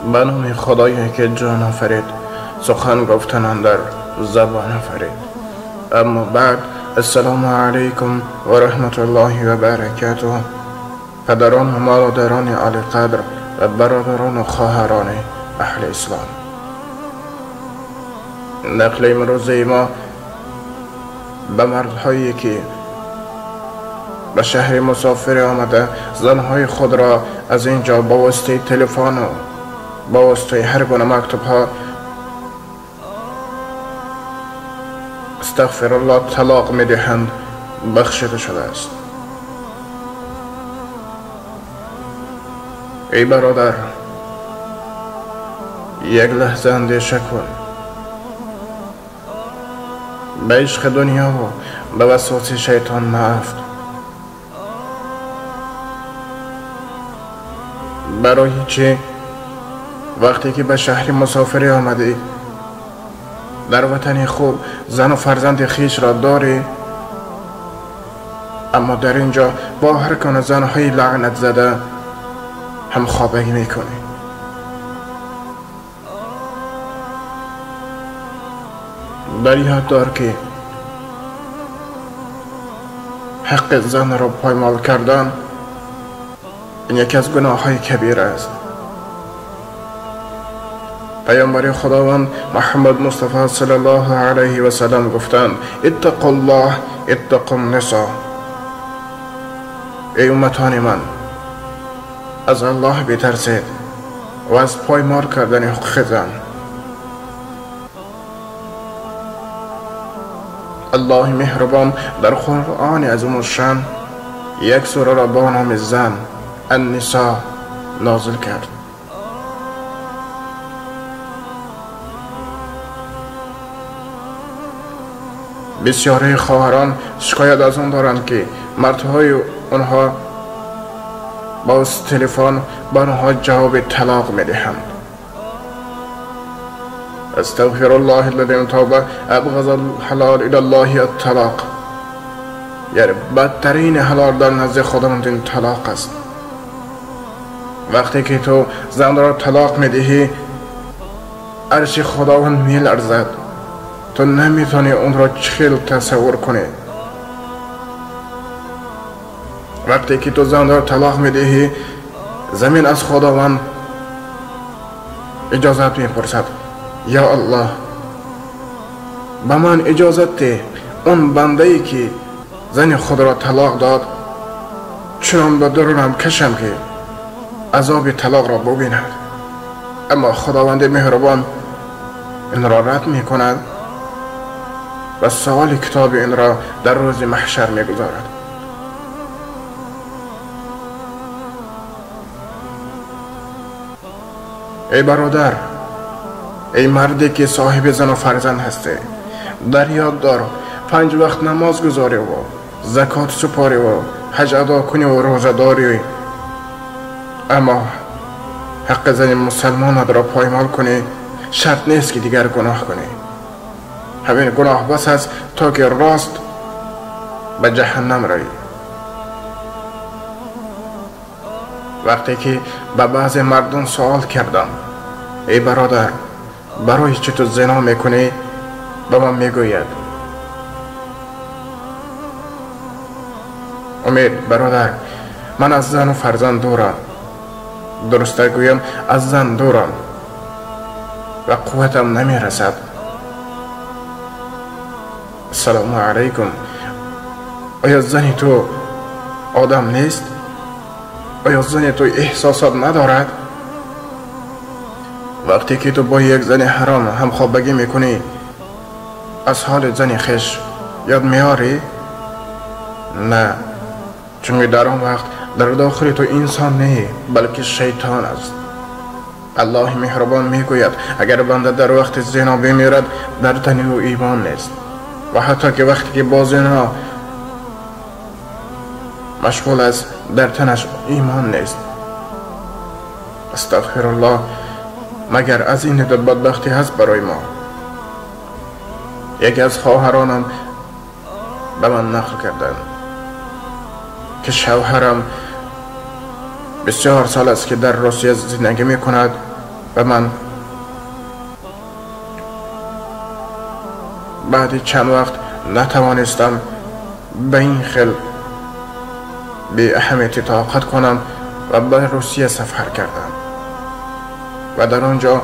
به نام خدایی که جان آفرید، سخن گفتن اندر زبان آفرید. اما بعد، السلام علیکم و رحمت الله و برکاته. پدران و مادران عالی قدر و برادران و خواهران اهل اسلام، نقل امروزه ما به مردهایی که به شهر مسافر آمده زنهای خود را از اینجا با واسطه تلفن و با واسطه هر گونه مکتوب ها استغفر الله طلاق میدهند بخشیده شده است. ای برادر، یک لحظه اندیشه کن. به عشق دنیا و به وسوسه شیطان مفت. برای چه وقتی که به شهر مسافری آمدی در وطن خوب زن و فرزند خیش را داری، اما در اینجا با هر گونه زنهای لعنت زده هم خوابگی میکنی؟ در یاد دار که حق زن را پایمال کردن این یکی از گناه های کبیر است. پیامبر خداوند محمد مصطفی صلی الله علیه و سلم گفتند: اتقوا الله اتقوا النساء. ای امتان من، از الله بترسید و از پایمال کردن حقوق زن. الله مهربان در قرآن عظیم الشان یک سوره را با نام زن، النساء، نازل کرد. بسیاری خواهران شکایت از آن دارند که مردهای آنها با تلفن به آنها جواب طلاق میدهند. استغفر الله الذي توبه ابغض الحلال الى الله الطلاق. یعنی بدترین حلال در نزد خداوند این طلاق است. وقتی که تو زن را طلاق میدهی، عرش خداوند میلرزد. تو نمیتونی اون را چخیل تصور کنی. وقتی که تو زن را طلاق میدهی، زمین از خداوند اجازت میپرسد: یا الله، به من اجازت ده اون بنده ای که زن خود را طلاق داد چنان به درونم کشم که عذاب طلاق را ببیند. اما خداوند مهربان این را رد می کند و سوال کتاب این را در روز محشر می گذارد. ای برادر، ای مردی که صاحب زن و فرزند هستی، در یاد دار 5 وقت نماز گذاری و زکات سپاری و حج ادا کنی و روزه داری، اما حق زن مسلمانت را پایمال کنی شرط نیست که دیگر گناه کنی. همین گناه بس است تا که راست به جهنم روی. وقتی که به بعض مردم سوال کردم: ای برادر، برای چه تو زنا میکنی؟ به من میگوید: امید برادر، من از زن و فرزند دورم، درسته گویم از زن دورم و قوتم نمیرسد. السلام علیکم، آیا زن تو آدم نیست؟ آیا زن تو احساسات ندارد؟ وقتی که تو با یک زن حرام همخوابگی میکنی، از حال زن خویش یاد میاری؟ نه، چون در آن وقت در داخل تو انسان نه، بلکه شیطان است. الله مهربان میگوید اگر بنده در وقت زنا بمیرد در تن او ایمان نیست، و حتی که وقتی که با زنا مشغول است در تنش ایمان نیست. استغفر الله، مگر از این بدبختی هست برای ما؟ یکی از خواهرانم به من نقل کردند که شوهرم بسیار سال است که در روسیه زندگی می کند و من بعد چند وقت نتوانستم به این خل بی اهمیتی طاقت کنم و به روسیه سفر کردم و در آنجا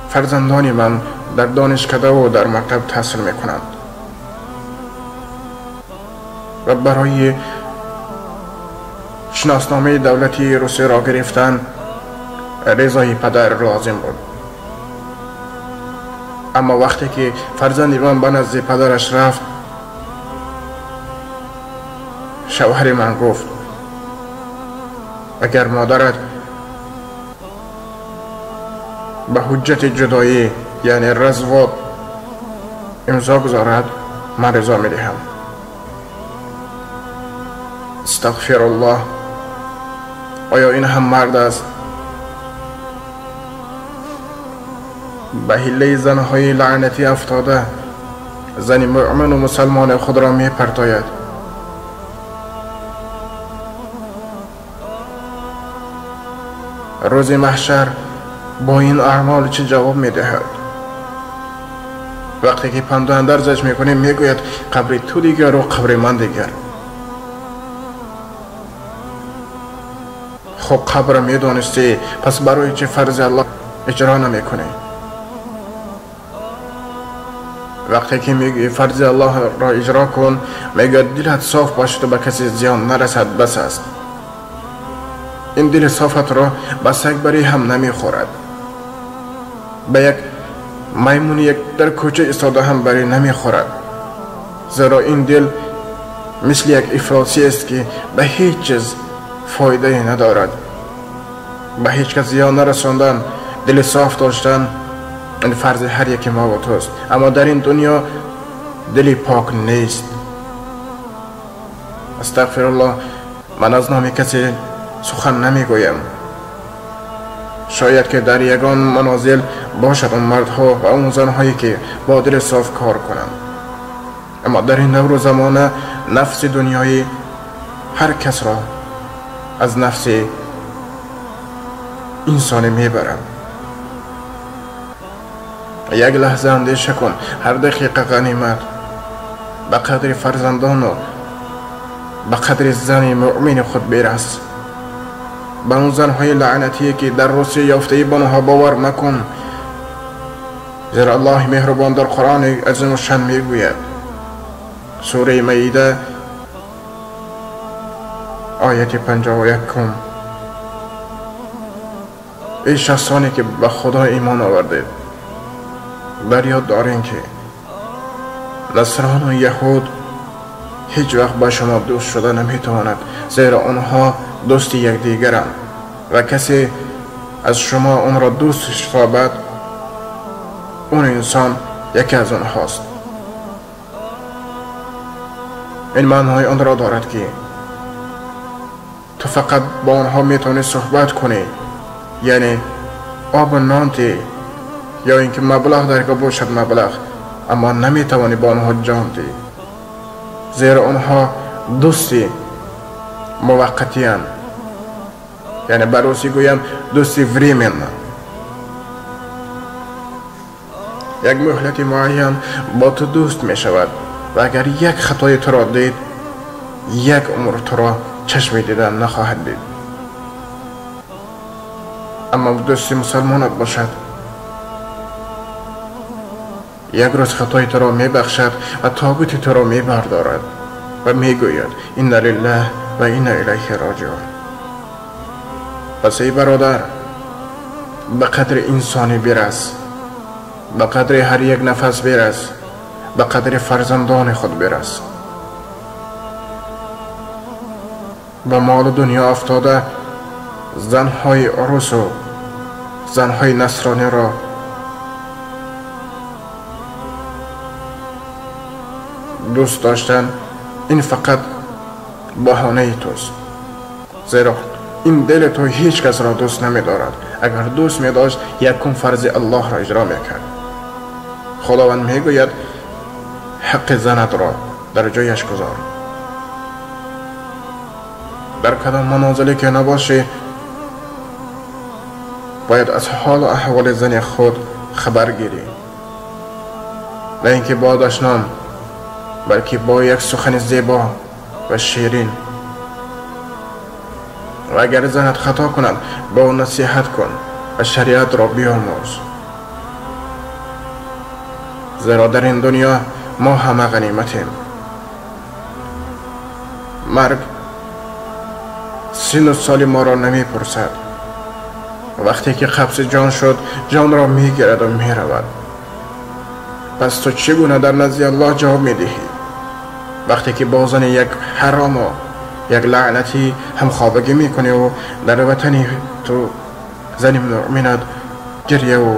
فرزندان من در دانشکده و در مکتب تحصیل میکنند و برای شناسنامه دولتی روسیه را گرفتن رضای پدر لازم بود. اما وقتی که فرزند من به نزد پدرش رفت، شوهر من گفت اگر مادرت به حجت جدایی یعنی رزواد امضا گذارد، من رضا می دهم. استغفر الله. آیا این هم مرد است؟ به حیله زنهای لعنتی افتاده زن مؤمن و مسلمان خود را می پرتاید. روز محشر با این اعمال چه جواب می دهد؟ وقتی که پند و اندرزش می کنیم می گوید قبر تو دیگر و قبر من دیگر. خب قبر می دانستی، پس برای چه فرض الله اجرا نمی کنی؟ وقتی که میگویی فرض الله را اجرا کن، میگوید دلت صاف باشد و به کسی زیان نرسد بس است. این دل صافت را به سگ بری هم نمیخورد، به یک میمون یک در کوچه ایستاده هم بری نمیخورد، زیرا این دل مثل یک افلاسی است که به هیچ چیز فایده ندارد. به هیچ کس زیان نرساندن، دل صاف داشتن، این فرض هر یک ما و توست. اما در این دنیا دل پاک نیست. استغفر الله. من از نام کسی سخن نمیگویم. شاید که در یگان منازل باشد اون مردها و اون زنهایی که با دل صاف کار کنند، اما در این دور و زمانه نفس دنیایی هر کس را از نفس انسانی میبرد. یک لحظه اندیشه کن، هر دقیقه غنیمت. به قدر فرزندان و به قدر زن مؤمن خود برس. به اون زنهای لعنتی که در روسیه یافته به آنها باور مکن، زیرا الله مهربان در قرآن عظیم الشان میگوید، سوره مائده آیت 51: ای شخصانی که به خدا ایمان آوردید، بر یاد دارین که نصران و یهود هیچ وقت با شما دوست شده نمیتواند، زیرا آنها دوست یکدیگرند و کسی از شما آن را دوست شتابد، اون انسان یکی از آنهاست. این معنای آن را دارد که تو فقط با آنها میتونی صحبت کنی، یعنی آب و نان تی، یا اینکه مبلغ درگاه باشد مبلغ، اما نمیتوانی با آنها جان دی، زیرا آنها دوستی موقتی هستند، یعنی به روسی گویم دوستی временно. یک مهلت معین با تو دوست می شود و اگر یک خطای تو را دید، یک عمر تو را چشم دیدن نخواهد دید. اما دوستی مسلمانت باشد، یک روز خطای تو را می بخشد و تابوت تو را می بردارد و می گوید انا لله و انا الیه راجعون. پس ای برادر، به قدر انسانی برس، به قدر هر یک نفس برس، به قدر فرزندان خود برس. به مال دنیا افتاده زنهای عروس و زنهای نصرانی را دوست داشتن، این فقط بهانه توست، زیرا این دل تو هیچ کس را دوست نمی دارد. اگر دوست می داشت، یکم فرض الله را اجرا می کرد. خداوند می گوید حق زنت را در جایش گذار. در کدام منازلی که نباشی، бояд аз ҳолу аҳволи зани худ хабар гирӣ, на ин ки бо дашном, балки бо як сухани зебо ва ширин. Ва агар занат хато кунад, бо ӯ насиҳат кун ва шариатро биомӯз, зеро дар ин дунё мо ҳама ғаниматем. Марг сину соли моро намепурсад. Вақте ки қабзи ҷон шуд, ҷонро мегирад ва меравад. Пас ту чӣ гуна дар назди Аллоҳ ҷавоб медиҳӣ вақте ки бо зани як ҳарому як лаънатӣ ҳамхобагӣ мекунӣ ва дар ватани ту зани муъминат гирьяву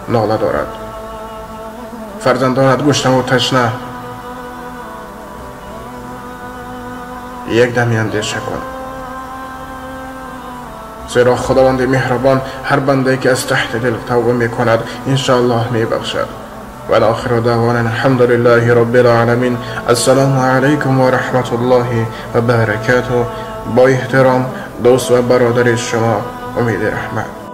нола дорад, фарзандонат гушнаву ташна? Як дами андеша кун, зеро Худованди меҳрубон ҳар бандае ки аз таҳти дил тавба мекунад, иншоаллоҳ мебахшад. والآخر دعوانا الحمد لله رب العالمین. السلام علیکم و رحمت الله و برکاته. با احترام، دوست و برادر شما، امید رحمت.